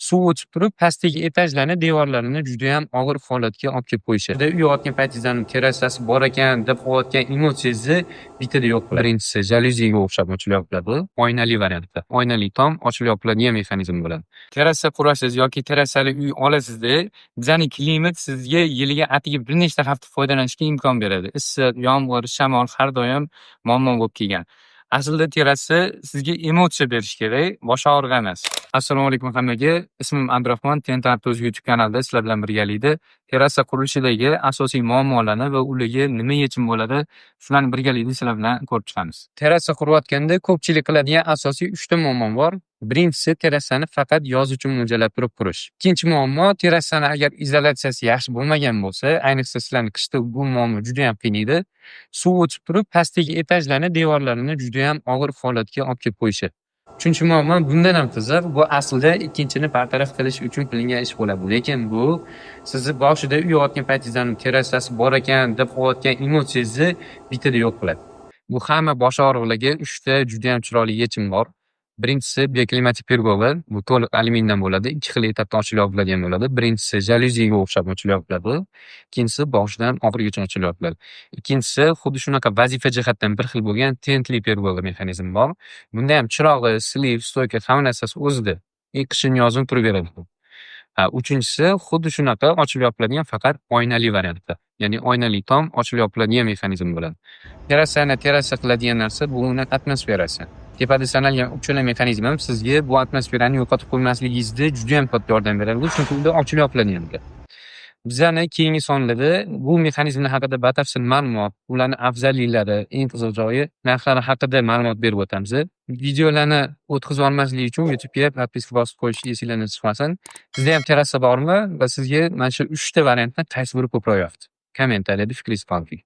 Suv o'tib turib, pastdagi etajlarni devorlarini judayam og'ir holatga olib kelib qo'yishadi. Uy olayotgan paytingizda terrasasi bor ekan deb olayotgan emotsiyangizni bittada yo'q qiladi. Birinchisi jalyuziga o'xshab ochilib yopiladi. Oynali variantda. Oynali tom ochilib yopiladigan mexanizm bo'ladi. Terrasa qurasiz yoki terrasali uy olasizda, bizani klimat sizga yiliga atigi bir nechta hafta foydalanishga imkon beradi. Issiq, yomg'ir, shamol har doim muammo bo'lib kelgan. Aslida terrasa sizga emotsiya berishi kerak, bosh og'rig'i emas. Assalomu alaykum hammaga. Ismim Abdurahmon, Tentar To'z YouTube kanalida sizlar bilan birgalikda terrasa qurilishidagi asosiy muammolarni va ularga nima yechim bo'ladi, shularni birgalikda sizlar bilan ko'rib chiqamiz. Terrasa qurayotganda ko'pchilik qiladigan asosiy 3 ta muammo bor. Birinchisi, terrasani faqat yoz uchun mo'ljallab turib qurish. Ikkinchi muammo, terrasani agar izolyatsiyasi yaxshi bo'lmagan bo'lsa, ayniqsa sizlarni qishda bu muammo juda ham qiynaydi. Suv o'tib turib, pastdagi etajlarni devorlarini juda ham og'ir holatga olib kelib qo'yishi. Uchinchi muammo bundan ham qiziq. Bu aslida ikkinchini bartaraf qilish uchun qilingan ish bo'ladi. Lekin bu sizni boshida uy olayotgan paytingizda terrasasi bor ekan deb olayotgan emotsiyangizni bittada yo'q qiladi. Bu hamma bosh og'riqlarga 3 ta juda ham chiroyli yechim bor. Birinchisi, bioklimatik pergola. Bu to'liq alyumindan bo'ladi. Ikki xil etapda ochilib yopiladigan bo'ladi. Birinchisi jalyuziga o'xshab ochilib yopiladi. Ikkinchisi boshidan oxirigacha ochilib yopiladi. Ikkinchisi, xuddi shunaqa vazifa jihatdan bir xil bo'lgan tentli pergola mexanizmi bor. Bunda ham chirog'i, слив, стойка, hamma narsasi o'zida. Qishin yozin turaveradi. Uchinchisi, xuddi shunaqa ochilib yopiladigan, faqat oynali variantda. Ya'ni oynali tom ochilib yopiladigan mexanizm bo'ladi. Terrasani terrasa qiladigan narsa bu uni atmosferasi. Tepada sanalgan uchala mexanizm ham sizga bu atmosferani yo'qotib qo'ymasligingizda juda ham katta yordam beradi. Chunki unda ochilib yopiladigan. Bizani keyingi sonlarda bu mexanizmlar haqida batafsil ma'lumot, ularni afzalliklari, eng qiziq joyi, narxlari haqida ma'lumot berib o'tamiz. Videolarni o'tkazib olmaslik uchun YouTube'ga подписка bosib qo'yish esinglardan chiqmasin. Sizda ham terrasa bormi va sizga mana shu 3 ta variantdan qaysi biri ko'proq yoqdi? Kommentariyada fikringizni qoldiring.